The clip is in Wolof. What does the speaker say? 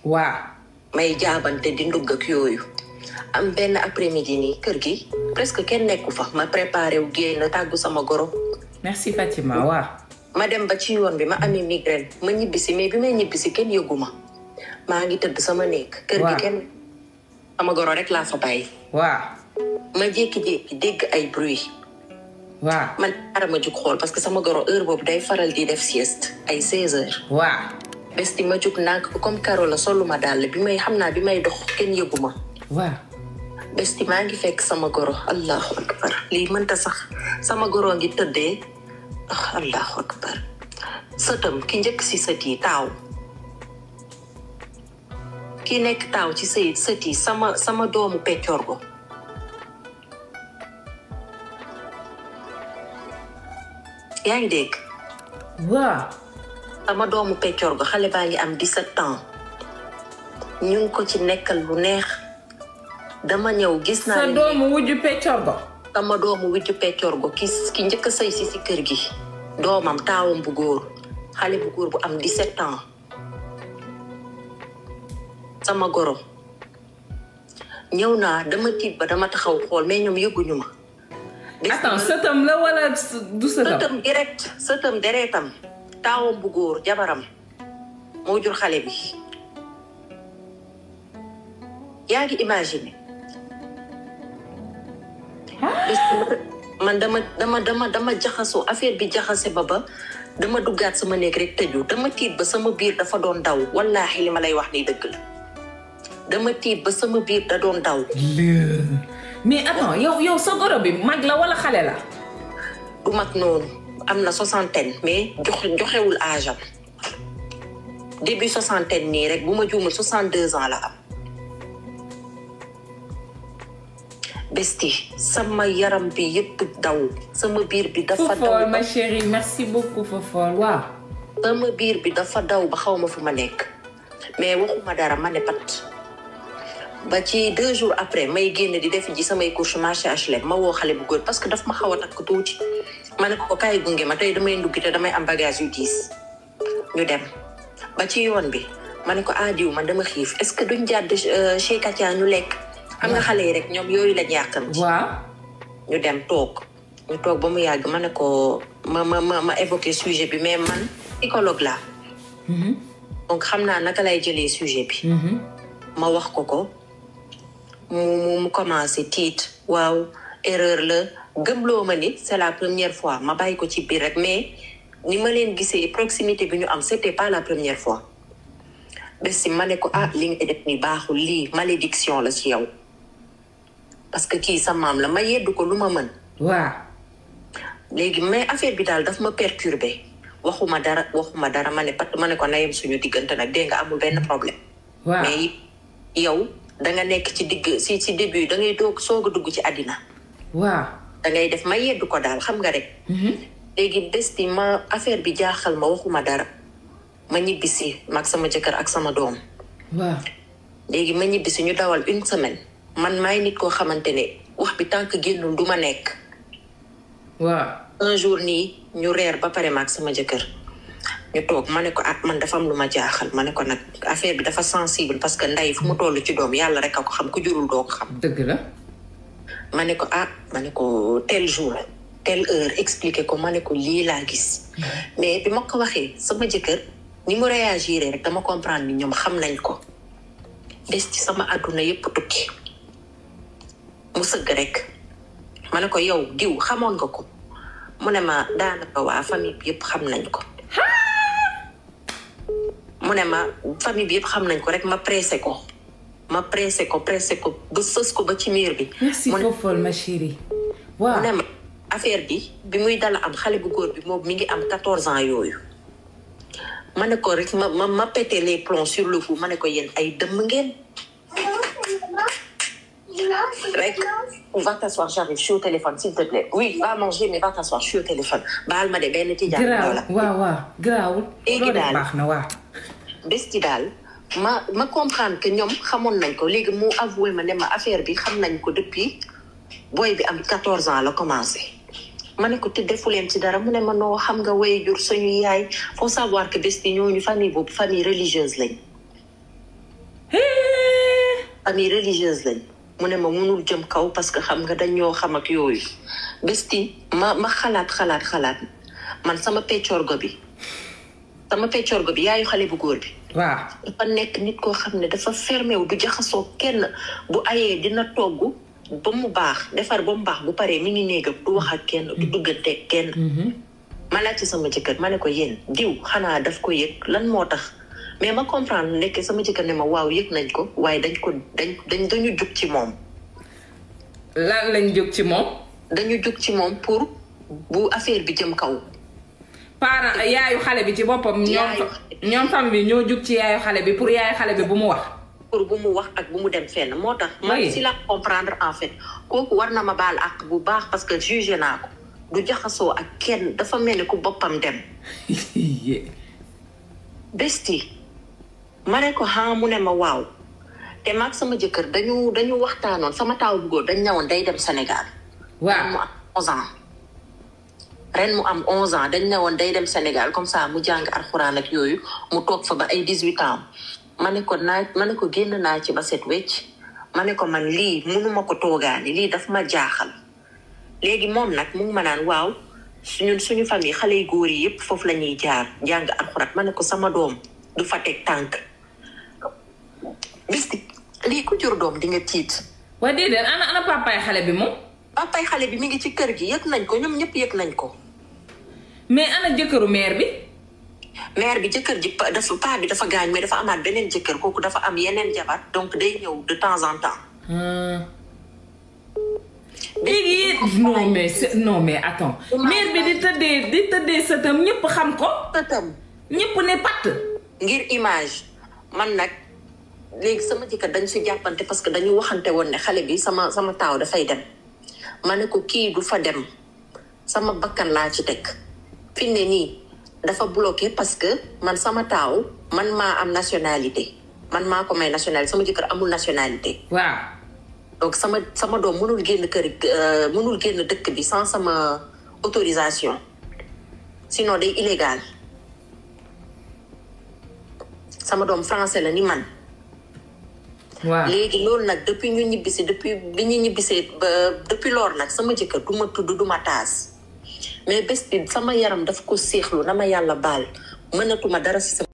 waaw. may jaabante di ndugg ak yooyu. am benn après-midi nii kër gi presque kenn nekku fa ma préparé wu génn tàggu sama goro. merci Fatima waaw. ma dem ba ci yoon bi ma amee migraine ma ñibbisi mais bi may ñibbisi kenn yëgu ma maa ngi tëdd sama néeg. kër gi kenn sama goro rek laa fa bàyyi. waaw. ma jékki-jékki dégg ay bruit. waaw. man dara ma jug xool parce que sama goro heure boobu day faral di def sieste ay 16h. waaw. besti ma jug nànk comme karo la soluma daal bi may xam naa bi may dox kenn yëgu ma. waaw. besti maa ngi fekk sama goro allahu akbar lii mënta sax sama goro ngi tëddee allahu akbar sëtam ki njëkk si sët yi taaw ki nekk taaw ci sët yi sama doomu peccorgo yaa ngi dégg. waaw. sama doomu peccorgo xale baa ngi am 17 ans ñu ngi ko ci nekkal lu neex dama ñëw gis naa. sa doomu wujju peccorgo. sama doomu wujju peccorgo ki njëkk a sëy si kër gi. doomam taawam bu góor xale bu góor bu am 17 ans sama goro ñëw naa dama tiit ba dama taxaw xool mais ñoom yëguñu ma. attends sëtam la wala du sëtam. sëtam direct sëtam deretam taawam bu góor jabaram moo jur xale bi yaa ngi imaginer. man dama jaxasoo affaire bi jaxase ba dama duggaat sama néeg rek tëju dama tiit ba sama biir dafa doon daw wallaahi li ma lay wax nii dëgg la dama tiit ba sama biir da doon daw. mais attends yow sa goro bi mag la wala xale la. du mag noonu am na 60 mais joxewul âge am début 60 nii rek bu ma juumul 62 ans la am. besti sama yaram bi yëpp daw sama biir bi dafa daw. Fofol ma chérie merci beaucoup Fofol waaw. sama biir bi dafa daw ba xaw ma fu ma nekk mais waxuma dara ma ne pat ba ci 2 jours après may génn di def ji samay course marché HLM ma woo xale bu góor parce que daf ma xaw a takk tuuti ma ne ko kaay gunge ma tey damay ndugg te damay am bagage yu diis ñu dem ba ci yoon bi ma ne ko diw man dama xiif est-ce que duñ jàdd chez Katia ñu lekk. xam nga xale yi rek ñoom yooyu lañ yàkkam ci. waaw. ñu dem toog ba mu yàgg ma ne ko ma évoqué sujet bi mais man psychologue laa. donc xam naa naka lay jëlee sujet bi. ma wax ko mu commencé tiit waaw erreur la gëmloo ma ni c'est la première fois ma bàyyi ko ci biir rek mais ni ma leen gisee proximité bi ñu am c'était pas la première fois. bés si ma ne ko li nga def ni baaxul lii malédiction la ci yow. parce que kii sa maam la ma yeddu ko lu ma mën. waaw. léegi mais affaire bi daal daf ma perturbé waxuma dara ma ne ko nayem suñu diggante nag dégg nga amul benn problème. waaw mais yow danga nekk ci digg si début da ngay soog a dugg ci àddina. waaw. da ngay def ma yeddu ko daal xam nga rek. léegi des di ma affaire bi jaaxal ma waxuma dara ma ñibbisi mag sama jëkkër ak sama doom. waaw. léegi ma ñibbisi ñu dawal 1 semaine. man maay nit koo xamante ne wax bi tant que génnul du ma nekk. waaw. un jour nii ñu reer ba pare maag sama jëkkër ñu toog ma ne ko man dafa am lu ma jaaxal ma ne ko nag affaire bi dafa sensible parce que ndey fu mu toll ci doom yàlla rek a ko xam ku jurul doo ko xam. dëgg la. ma ne ko tel jour telle heure expliqué ko ma ne ko lii laa gis. mais bi ma ko waxee sama jëkkër ni mu réagir rek dama comprendre ni ñoom xam nañ ko. des ci sama àdduna yépp tukki. mu sëgg rek ma ne ko yow diw xamoon nga ko mu ne ma daanaka waa famille bi yëpp xam nañ ko. mu ne ma famille bi yëpp xam nañ ko rek ma pressé ko ba sës ko ba ci miir bi. merci Fofol ma chérie. waaw mu ne ma affaire bi muy dala am xale bu góor bi moom mi ngi am 14 ans yooyu. ma ne ko rek ma pété les plombs sur le fou ma ne ko yéen ay dëmm ngeen. rek va t'asseoir j'arrive je suis au téléphone s'il te plaît oui va manger mais va t'asseoir je suis au téléphone baal ma de benn tijaan. waaw garaawul. léegi daal baax na waaw. bés ci daal ma comprendre que ñoom xamoon nañ ko léegi mu avoué ma ne ma affaire bi xam nañ ko depuis booy bi am 14 ans la commencé. ma ne ko te defu leen ci dara mu ne ma noo xam nga waajur suñu yaay faut savoir que bés bi ñooñu famille boobu famille religieuse lañ. famille religieuse lañ mu ne ma mënul jëm kaw parce que xam nga dañ ñoo xam ak yooyu besti ma xalaat man sama peccorgo bi yaayu xale bu góor bi waaw dafa nekk nit koo xam ne dafa fermé wu du jaxasoo kenn bu ayee dina togg ba mu baax defar ba mu baax bu paree mi ngi néegam du wax ak kenn du duggante kenn ma laaj ci sama jëkkër ma ne ko yéen diw xanaa daf ko yëg lan moo tax mais ma comprendre nekk sama jëkkër ne ma waaw yëg nañ ko waaye dañu jug ci moom lan lañ jóg ci moom dañu jug ci moom pour bu affaire bi jëm kaw parent yaayu xale bi ci boppam ñoom fam bi ñoo jug ci yaayu xale bi pour yaayu xale bi bu mu wax pour bu mu wax ak bu mu dem fenn moo tax man si la comprendre en fait kooku war na ma baal ak bu baax parce que jugé naa ko du jaxasoo ak kenn dafa mel ni ku boppam dem besti ma ne ko mu ne ma waaw te maag sama jëkkër dañu waxtaanoon sama taaw bu góor dañ ñëwoon day dem Sénégal waaw mu am 11 ans ren mu am 11 ans dañ ñëwoon day dem Sénégal comme ça mu jàng alxuraan ak yooyu mu toog fa ba ay 18 ans ma ne ko génn naa ci ba set wecc ma ne ko man lii mënuma ko toogaani lii daf ma jaaxal léegi moom nag mu ngi ma naan waaw suñu famille xale yu góor yi yëpp foofu la ñuy jaar jàng alxuraan ma ne ko sama doom du fa teg tànk bis lii ku jur doom di nga tiit. waaye déedéet ana papaay xale bi moom. papaay xale bi mi ngi ci kër gi yëg nañ ko ñoom ñëpp yëg nañ ko. mais ana jëkkëru mère bi. mère bi jëkkër ji paa bi dafa gaañ mais dafa amaat beneen jëkkër kooku dafa am yeneen jabar donc day ñëw de temps en temps. léegi non mais attends. mère bi di tëddee sëtam ñëpp xam ko. sëtam ñëpp ne patt. ngir image man nag léegi sama jëkkër dañ si jàppante parce que dañu waxante woon ne xale bi sama taaw dafay dem ma ne ko kii du fa dem sama bakkan laa ci teg fi ne nii dafa bloqué parce que man sama taaw man maa am nationalité man maa ko may nationalité sama jëkkër amul nationalité. waaw. donc sama doom mënul génn dëkk bi sans sama autorisation sinon day illégal sama doom français la ni man. waaw léegi loolu nag depuis bi ñu ñibbisee ba depuis loolu nag sama jëkkër du ma tudd du ma taas mais bés bi sama yaram daf ko séexlu na ma yàlla baal mënatuma dara si sama